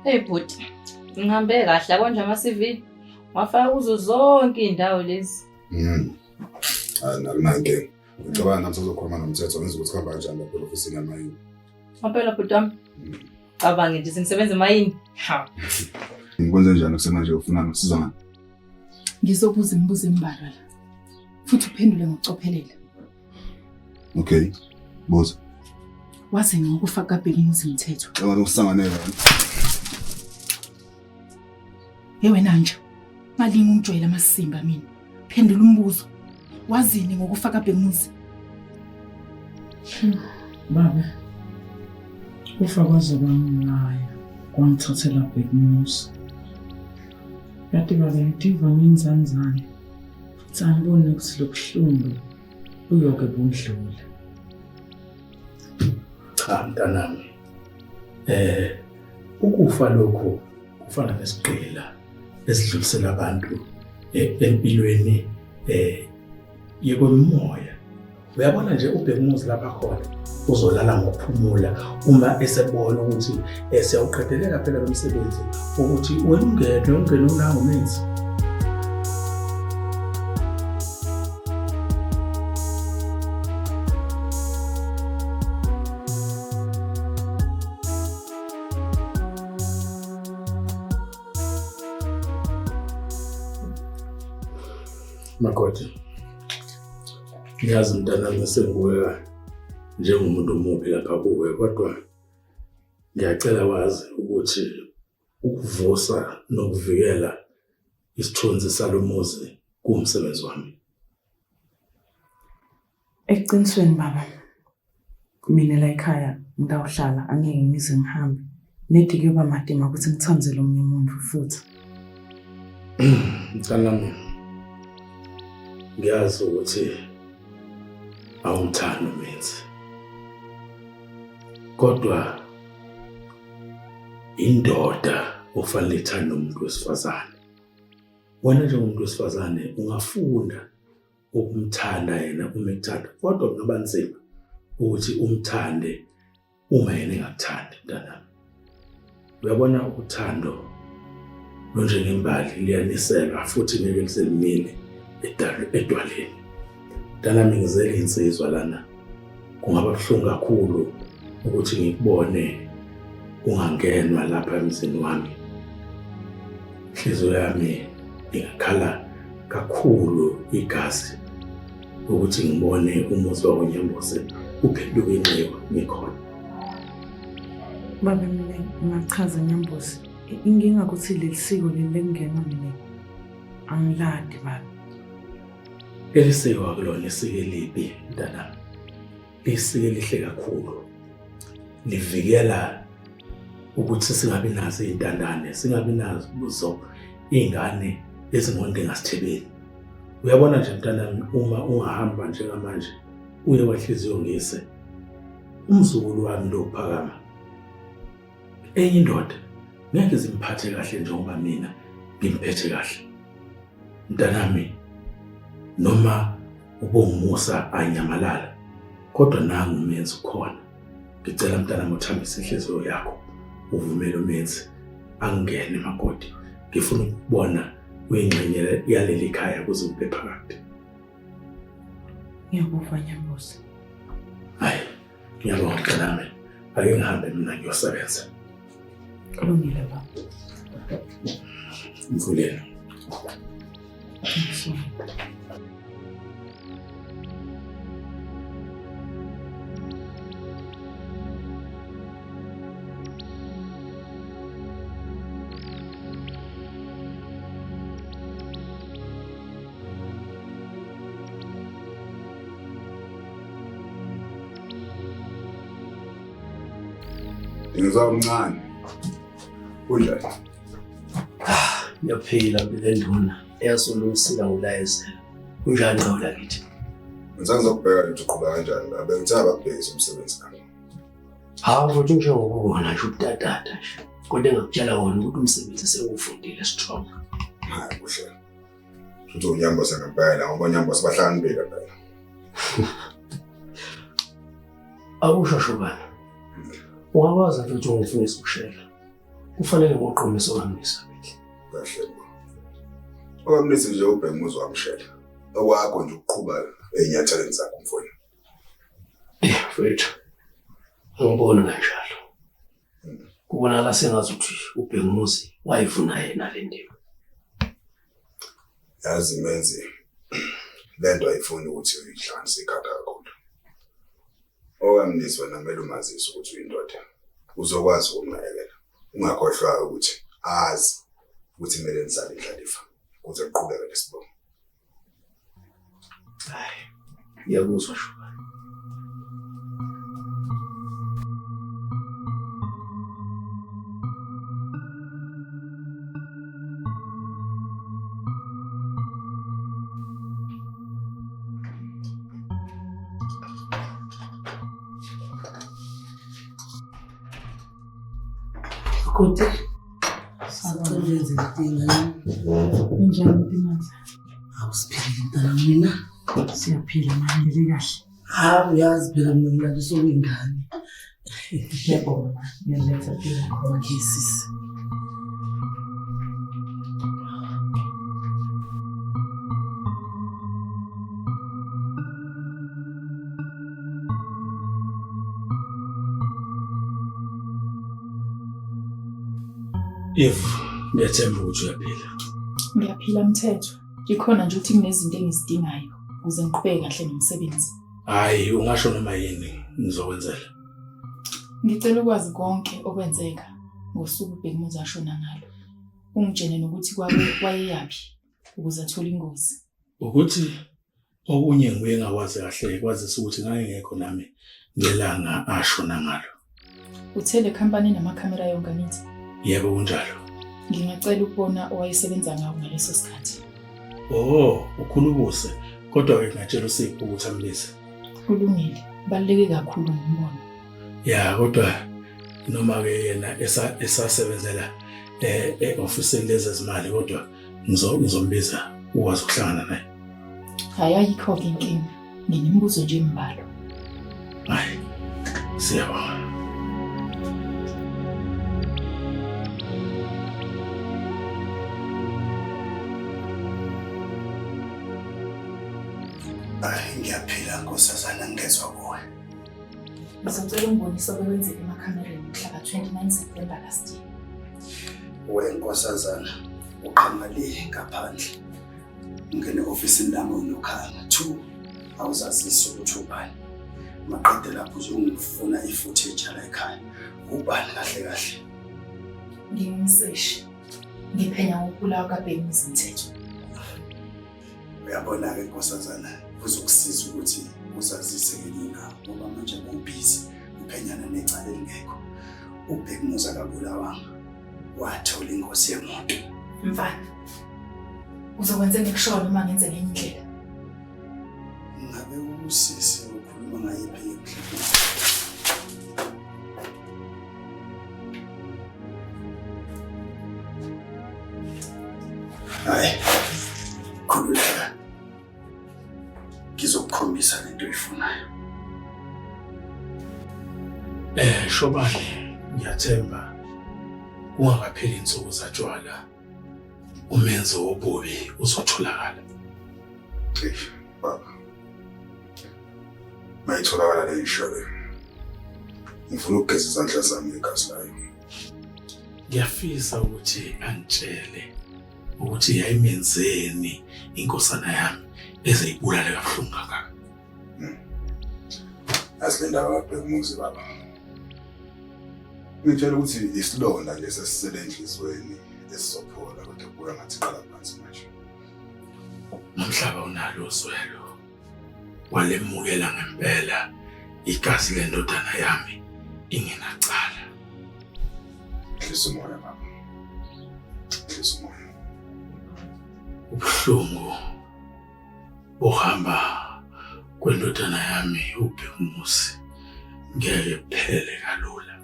Hey bhuti, ngihambe kahle yabo nje ama-CV. Wafaka kuzo zonke iy'ndawo lezi. Hayi nakunankinga. Ngicabanga nami sizokhuluma nomthetho ngizwe ukuthi kuhamba kanjani lapha e-ofisini yamayini. Ngampela bhuti wami. Cabange nje sengisebenza emayini. Ha. Ngikwenze njani kusemanje ufuna ngisiza ngani? Ngizobuza imibuzo embalwa la. Futhi uphendule ngokucophelela. Okay. Buza. Waze ngokufa kaBhekumuzi Mthetho. Cabanga ukusanganela. Hey wena nje. Ngalinga ungijwayele amasimba mina. Phendula umbuzo. Wazini ngokufa kaBhekumuzi? Baba, kufa kwaze kwangilaya, kwangithathela Bhekumuzi. Kade baba ngitiva nginzanzane, futhi angiboni ukuthi lobuhlungu buyoke bundlule. Cha mntanami, ukufa lokhu kufana nesigqila esidlulisela abantu empilweni yekwemimoya. Uyabona nje uBhekumuzi lapha khona uzolala ngokuphumula uma esebona ukuthi siyawuqedelela phela lo msebenzi ukuthi wena ungene ungene unangu menzi. Makoti, ngiyazi mntanami sengibukeka njengomuntu omubi lapha kuwe, kodwa ngiyacela wazi ukuthi ukuvusa nokuvikela isithunzi salo muzi kuwumsebenzi wami. Eqinisweni baba, mina la ekhaya ngitawuhlala angeke ngize ngihambe. Nedi kuyoba matima ukuthi ngithandzele omunye umuntu futhi. Mntanami, ngiyazi ukuthi awumthandi uMenzi, kodwa indoda ofanele ithande umuntu wesifazane. Wena njengomuntu wesifazane ungafunda ukumthanda yena uma ekuthanda, kodwa kungaba nzima ukuthi umthande uma yena engakuthandi mntanami. Uyabona uthando lunjengembali liyaniselwa futhi ngeke lize limile edwaleni. Mntanami, ngizele insizwa lana, kungaba buhlungu kakhulu ukuthi ngikubone ungangenwa lapha emzini wami. Inhliziyo yami ingakhala kakhulu igazi ukuthi ngibone umuzi wakwaNyambose uphenduka inxiwa ngikhona. Baba, mina ngingachaza Nyambose. Inkinga ukuthi leli siko leli lekungena mina angiladi baba. Leli siko akulona isiko elibi mntanami. Lisiko elihle kakhulu. Livikela ukuthi singabi nazo iy'ntandane, singabi nazo iy'ngane ezingontengasithebeni. Uyabona nje mntanami, uma ungahamba njengamanje uye kwahliziyo ngise umzukulu wami lo phakama, enye indoda ngeke zimphathe kahle njengoba mina ngimphethe kahle. Mntanami, noma ubongumusa anyamalala, kodwa nangu uMenzi ukhona. Ngicela mntanami uthambise inhliziyo yakho, uvumele uMenzi angene makoti. Ngifuna ukubona uyingxenye yaleli khaya kuze kube phakade. Ngiyakuva Nyambose. Hayi, ngiyabonga mntanami. Ake ngihambe mina ngiyosebenza. Kulungile baba. Mvuleni. Sorry. Ngizwa omncane. Kunjani? Ngiyaphila mina nduna. Eyasolungisile ngulayezela. Kunjani nqawu lakithi? Ngisazokubheka nje uqhuba kanjani la. Bengithe abakubhekise umsebenzi la. Hawu futhi njengokubona nje ubutatata nje. Kodwa engakutshela wona ukuthi umsebenzi sewufundile strong. Hayi kuhle. Futhi uNyambose ngempela ngoba uNyambose bahlakaniphile phela. Awusho shobana. Ungakwazi nje ukuthi ungifundise ukushela. Kufanele ngoqomise okamnisi Abedle. Kahle bo. Okamnisi nje uBhekumuzi wamshela. Okwakho nje ukuqhuba ey'nyathelweni zakho mfowethu. Eh, mfowethu. Angiboni kanjalo. Kubonakala sengazuthi uBhekumuzi wayivuna yena le ndima. Yazi menzi le nto ayifuni ukuthi uyihlanganise ikhanda kakhulu. OkaMnisi wena kumele umazise ukuthi uyindoda. Uzokwazi ukumnakekela. Ungakhohlwa ukuthi azi ukuthi kumele nizale indlalifa ukuze kuqhubeke lesibongo. Hayi, ngiyakuzwa Shobane. Makoti, sacela ungenze inkinga yami. Ninjani Mpimanzi? Awusiphilile mntana mina. Siyaphila mama, ngile kahle. Hawu uyazi phela mina ngilaliswa kuyingane. Ngiyabonga ma, ngiyaletha phela. Okay sisi. If ngiyathemba ukuthi uyaphila. Ngiyaphila Mthetho. Ikhona nje ukuthi kunezinto engizidingayo ukuze ngiqhubeke kahle nomsebenzi. Hayi, ungasho noma yini ngizokwenzela. Ngicela ukwazi konke okwenzeka ngosuku uBhekumuzi ashona ngalo. Ungitshene nokuthi kwabe wayeyaphi ukuze athole ingozi. Ukuthi okunye ngibuye ngakwazi kahle kwazisa ukuthi ngangingekho nami ngelanga ashona ngalo. Uthe le khampani inamakhamera yonke angithi? Yebo kunjalo. Ngingacela ukubona owayesebenza ngawo ngaleso sikhathi. Oh, ukhulubuse. Kodwa-ke ngingatshela uSipho ukuthi ambize. Kulungile. Kubaluleke kakhulu ngumbono. Ya, kodwa noma-ke yena esasebenzela e-ofisini lezezimali kodwa ngizombiza ukwazi ukuhlangana naye. Hhayi ayikho-ke inkinga. Nginemibuzo nje embalwa. Hayi, siyabonga. Ayi ngiyaphila nkosazana ngezwa kuwe. Ngizocela ungibonise obekwenzeka emakhamereni mhla ka-29 September last year. We nkosazana uqhamuka le ngaphandle. Ungene e-ofisini lami unokhala. 2 awuzazisi ukuthi ubani. Maqede lapho uzongifuna i-footage yala ekhaya. Ubani kahle kahle? Ngingumseshi. Ngiphenya ngokubulawa kaBhekumuzi Mthetho. Uyabona-ke nkosazana kuzokusiza ukuthi uzazise ngelinye igama ngoba manje ubhizi uphenyana necala elingekho. UBhekumuzi akabulawanga wathola ingozi yemoto. Mfana, uzokwenza engikushoyo noma ngenze ngenye indlela? Ngabe usisi ukhuluma ngayiphi indlela? Hayi, khululeka. Ngizokukhombisa lento oyifunayo. Shobane, ngiyathemba kungakapheli insuku zatshwala umenzi wobubi uzotholakala. Eish, baba. Mayitholakala le nshebe. Ngifuna ukugeza izandla zami ngegazi layo. Ngiyafisa ukuthi angitshele ukuthi yayimenzeni inkosana yami ezeyibulale kabuhlungu kangaka. Yazi le ndaba kaBhekumuzi baba. Ngitshela ukuthi isilonda nje sesisele enhliziyweni esizophola kodwa kubuka ngathi iqala phansi manje. Nomhlaba unalo uzwelo. Walemukela ngempela igazi lendodana yami ingenacala. Hlisa umoya baba. Hlisa umoya. Ubuhlungu bohamba kwendodana yami uBhekumuzi ngeke kuphele kalula.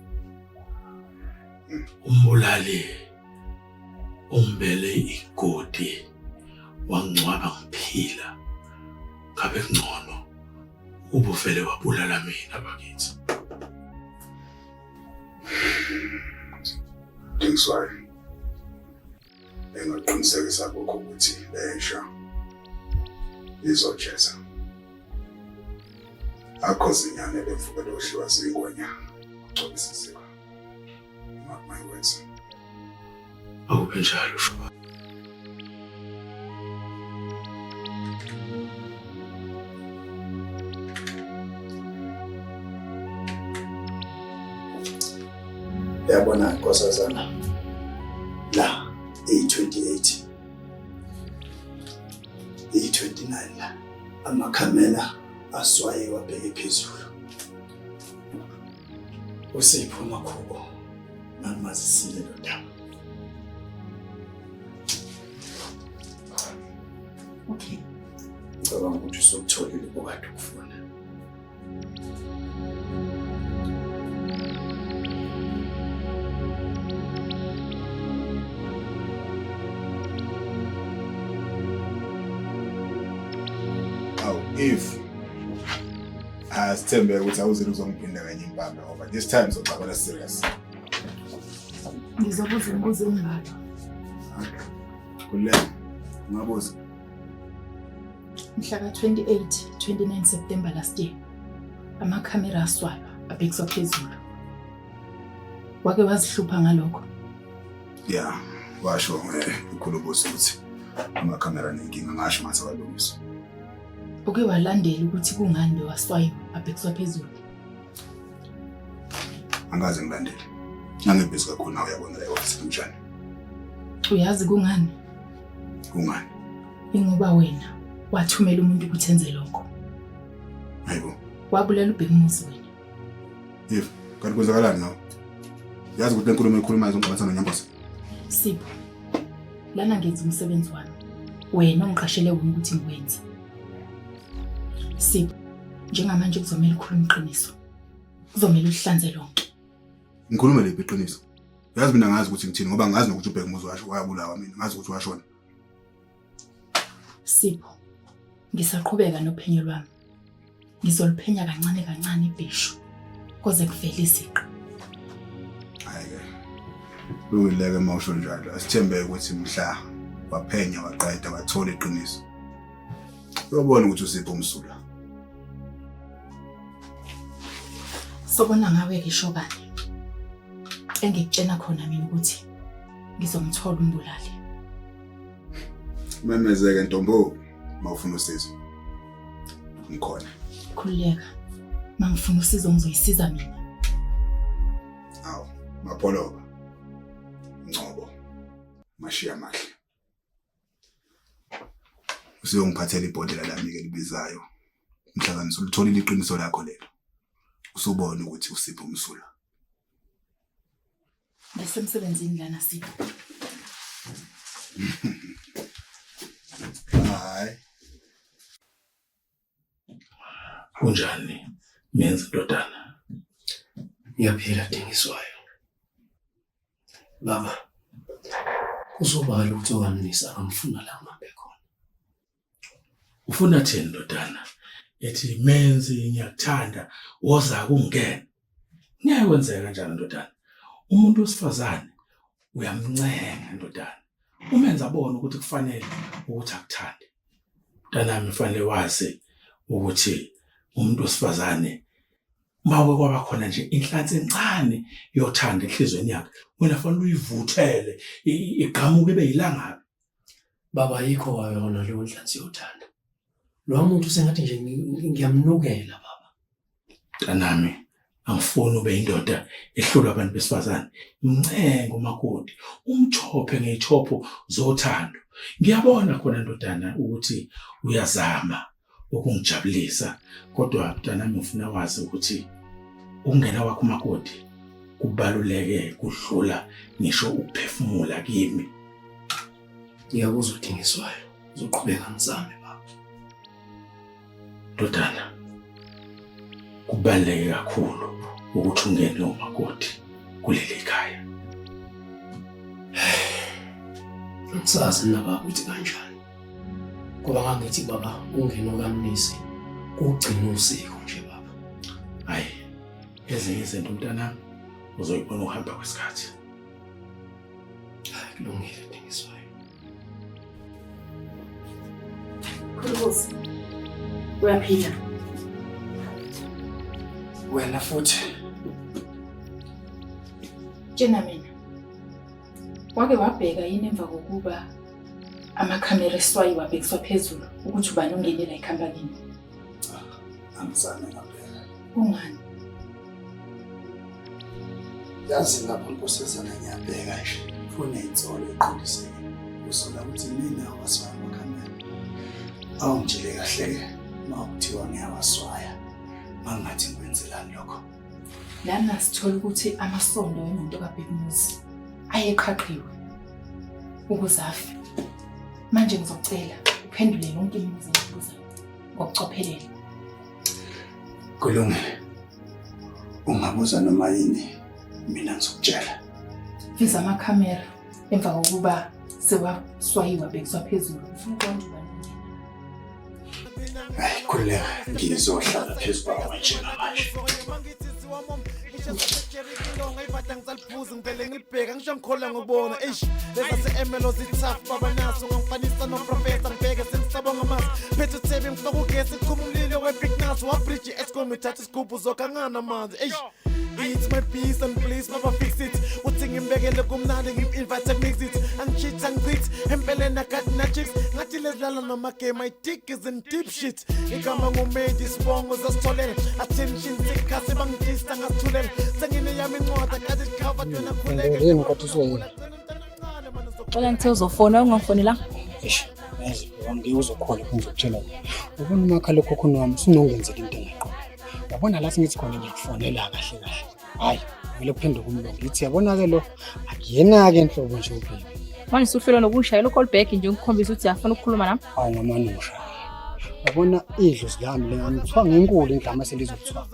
Umbulali umbele igodi wangcwaba ngiphila. Ngabe kungcono ubuvele wabulala mina bakithi. Dingiswayo. Engakuqinisekisa kukho ukuthi lensha izojeza. Akho zinyane lemvukelo odliwa zingwenya. Gcobisa isiko. Mark my words. Akube njalo Shoba. Yabona nkosazana la eyi-28 eyi-29 la amakhamera aswaye wabheke phezulu. USipho Makhubo ngangimazisile lo daba. Okay. Ngicabanga ukuthi usukutholile okade ukufuna. Awu if asithembe ukuthi awuzile uzongiphinda kanye impama ngoba this time soxabana serious. Ngizobuza imibuzo embalwa. Khululeka. Ungabuza. Mhla ka-28, 29 September last year, amakhamera aswalwa abhekiswa phezulu. Wake wazihlupha ngalokho? Yeah, washo ikhulubusi ukuthi amakhamera nenkinga ngasho ngathi awalungisa. Uke walandela ukuthi kungani bewaswayiwe abhekiswa phezulu? Angikaze ngilandele. Ngangibhizi kakhulu nawe uyabona la e-office kunjani. Uyazi kungani? Kungani? Ingoba wena wathumela umuntu ukuthi enze lokho. Hayibo. Wabulala uBhekumuzi wena. If kanti kwenzakalani nawe? Yazi ukuthi le nkulumo ekhulumayo izongixabanisa noNyambose. Sipho. Lana ngenza umsebenzi wami. Wena ongiqashele wona ukuthi ngiwenze. Sipho, njengamanje kuzomela ukhulume iqiniso. Kuzomela uhlanze lonke. Ngikhulume liphi iqiniso? Yazi mina ngazi ukuthi ngithini ngoba ngazi nokuthi uBhekumuzi washo wayabulawa mina. Ngazi ukuthi washona. Sipho, ngisaqhubeka nophenyo lwami. Ngizoluphenya kancane kancane ibheshu koze kuvele iziqu. Hayi-ke. Kulungile-ke uma usho njalo. Asithembe ukuthi mhla waphenya waqeda wathola iqiniso. Uyobona ukuthi usipho umsulwa. Sobona ngawe-ke Shobane. Engikutshena khona mina ukuthi ngizomthola umbulali. Memezeke ntombo uma ufuna usizo. Ngikhona. Khululeka. Mangifuna usizo ngizoyisiza mina. Awu, Mapholoba. Ngcobo. Mashiya mahle. Usuyongiphathela ibhodlela lami ke libizayo. Mhlazane usulitholile iqiniso lakho lelo. Usubona ukuthi usipho umsulwa. Ngisemsebenzini lana Sipho. Hayi. Kunjani Menzi ndodana? Ngiyaphila Dingiswayo. Baba, kusobala ukuthi okamnisi akamfuna la ngihambe khona. Ufuna thini ndodana? Ethi Menzi ngiyakuthanda woza kungena. Ngeke kwenzeke kanjani ndodana? Umuntu wesifazane uyamncenga ndodana. Umenza abone ukuthi kufanele ukuthi akuthande. Mntanami kufanele wazi ukuthi umuntu wesifazane uma kuke kwaba khona nje inhlansi encane yothando enhlizweni yakhe wena fanele uyivuthele igqamuke ibe yilangabi. Baba ayikho kwayona leyo nhlansi yothando. Lowa muntu sengathi nje ngiyamnukela baba. Mntanami angifuni ube indoda ehlulwa abantu besifazane. Mncenge umakoti, umchophe ngey'chopho zothando. Ngiyabona khona ndodana ukuthi uyazama ukungijabulisa kodwa mntanami ngifuna wazi ukuthi ukungena kwakho umakoti kubaluleke kudlula ngisho ukuphefumula kimi. Ngiyakuzwa Dingiswayo, ngizoqhubeka ngizame baba. Ndodana, kubaluleke kakhulu ukuthi ungene umakoti kuleli khaya. Angisazi mina baba ukuthi kanjani. Ngoba ngangithi baba ungeno kaMnisi kugcina usiko nje baba. Hayi, ezinye izinto mntanami uzoyibona uhamba kwesikhathi. Kulungile Dingiswayo. Khulukuzi. Uyaphila. Wena futhi Tshena mina. Wake wabheka yini emva kokuba amakhamera eswayi wabhekiswa phezulu ukuthi ubani ongene la ekhampanini? Angizange ngabheka. Kungani? Yazi lapho nkosazana ngiyabheka nje. Funa insolo eqondiseke. Usola ukuthi mina awaswaya amakhamera. Awungitshele kahle-ke uma kuthiwa ngiyawaswaya. Mangathi ngikwenzelani lokho? Lana sithola ukuthi amasondo emoto kaBhekumuzi ayeqhaqhiwe ukuze afe. Manje ngizocela uphendule yonke imibuzo engikubuzayo ngokucophelela. Kulungile. Ungabuza noma yini mina ngizokutshela. Veza amakhamera emva kokuba sewaswayiwa abhekiswa phezulu. Ngifuna ukubona ukuthi ubani ongena. Hayi khululeka ngizohlala phezu kwawo njengamanje. Ngivele ngibheka ngisho ngikholwa ngokubona eish lezase-emelo zitaf baba naso ngangifanisa noprofesa ngibheke sengisabonga amazi phethe uthebe ngifaka ugesi kuchuma umlilo we-big nas wabridge i-escom ithatha isigubhu zokangana amanzi eish. It's my peace and please baba fix it. Uthi ngimbekele kumnandi ngim-invite mix it. Angicheat angicheat empeleni akati na-chicks ngathi lezidlala nama-game my dick is in deep shit. Igama ngumedi isibongo zasitholele attention sekhasi bangidista ngasithulela sengineyami incwadi akade icovered wena khuleke. Yini ngikwatiswe yini? Xela ngithe uzofona ungangifonelanga. Eish, yazi ngeke uzokhona ngizokutshela. Ubona umakhalekhukhwini wami usunongenzela into engaqondi. Yabona la sengithi khona ngiyakufonela kahle kahle. Hayi, vele kuphenduka umlomo. Ngithi yabona ke lo akuyena ke inhlobo nje ubheki. Manje usuhlulwa nokungishayela u-call back nje ngikukhombisa ukuthi uyafuna ukukhuluma nami. Awu ngamane ungishaya. Yabona idlozi lami le ngithiwa ngenkulu indlama selizokuthiwa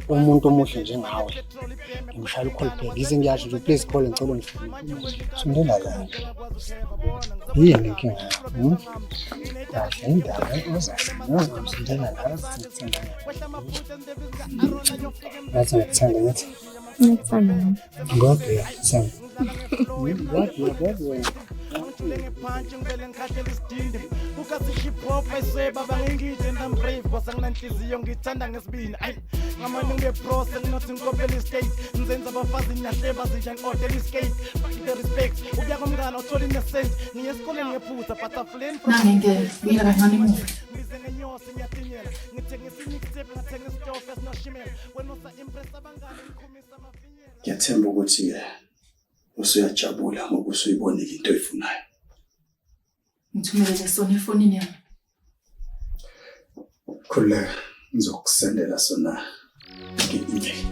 umuntu omuhle njengawe. Ngimshayela u-call back. Ngize ngiyasho nje please call ngicela ungifune. Sondela la. Yini inkinga yakho? Kahle indaba uzosondela la ngikuthanda. Ngathi ngikuthanda ngithi. Ngikuthanda nami. Ngoba uyakuthanda. Ngoba Ngiphantshe ngivele ngikhahlela isidindi ukasi hip hop ayiswe baba ngingide and I'm brave boss anginanhliziyo ngithanda ngesibini ayi ngamane ngibe pro senginothi ngikopela istate ngizenza abafazi ngiyahleba zinja ngi-odela iskate fuck the respect ukuya komngane uthola innocent ngiye esikoleni ngephutha but afleni Nangengena, buyela kancane emuva. ngize ngenyosi ngiyatinyela ngithengisa imixtape ngathenga isitofu esinoshimela wena usa-impress abangane ngikhumisa amafinyela. Ngiyathemba ukuthi-ke usuyajabula ngoba usuyibonile into oyifunayo. Ngithumelele sona efonini yami. Khululeka, ngizokusendela sona nge-email.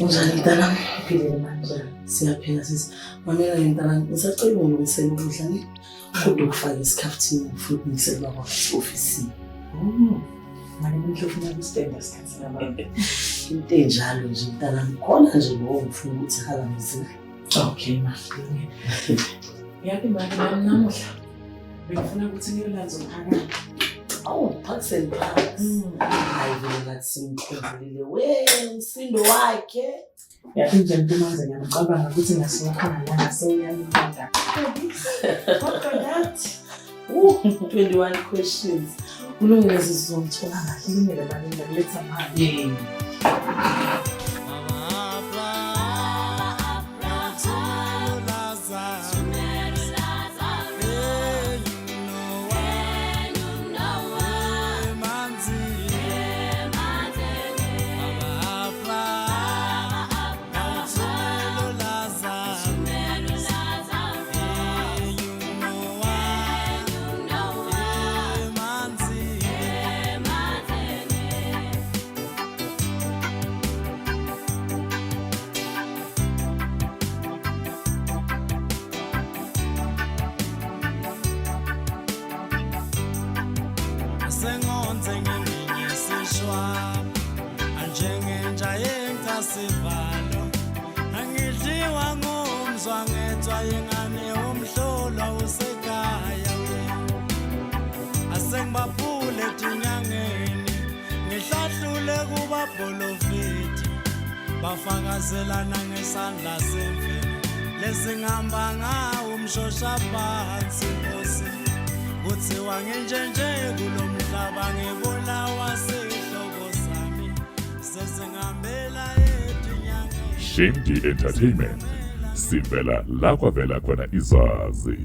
Unjani mntanami? Uphilile manje. Siyaphila sisi. Mamela ke mntanami, ngisacela ungilungisele ukudla ne? Kodwa ukufake esikhafuthini futhi ngisele baba ofisini. Manje umuntu ufuna ukustenda isikhathi nababa. Into enjalo nje mntanami, khona nje lo ngifuna ukuthi hala ngizile. Okay ma. Yazi manje nami namuhla bengifuna ukuthi ngiyolanza umphakathi. Awu, Parks and Parks. Hayi vele ngathi simkhumbulile. We, umsindo wakhe. Yazi nje Ntomaze ngiyamcabanga ukuthi ngasuka la sewuyalanda. Kodwa that. 21 questions. Kulungile sizomthola kahle. Kulungile manje ngiyakuletha manje. Sengonze nginyisishwa njengenja yencasivalo angidliwa. Ingane umhlolwa usekhaya we. Asengibaphule etinyangeni, ngihlahlule kubabholofiti, bafakazelana ngesandla semfene lesingihamba ngawo umshosha phansi nkosi. Kuthiwa nginjenje kulo mhlaba, ngibulawa sihlobo sami, sesingihambela etinyangeni. Shame D Entertainment. Sivela la kwavela khona izazi.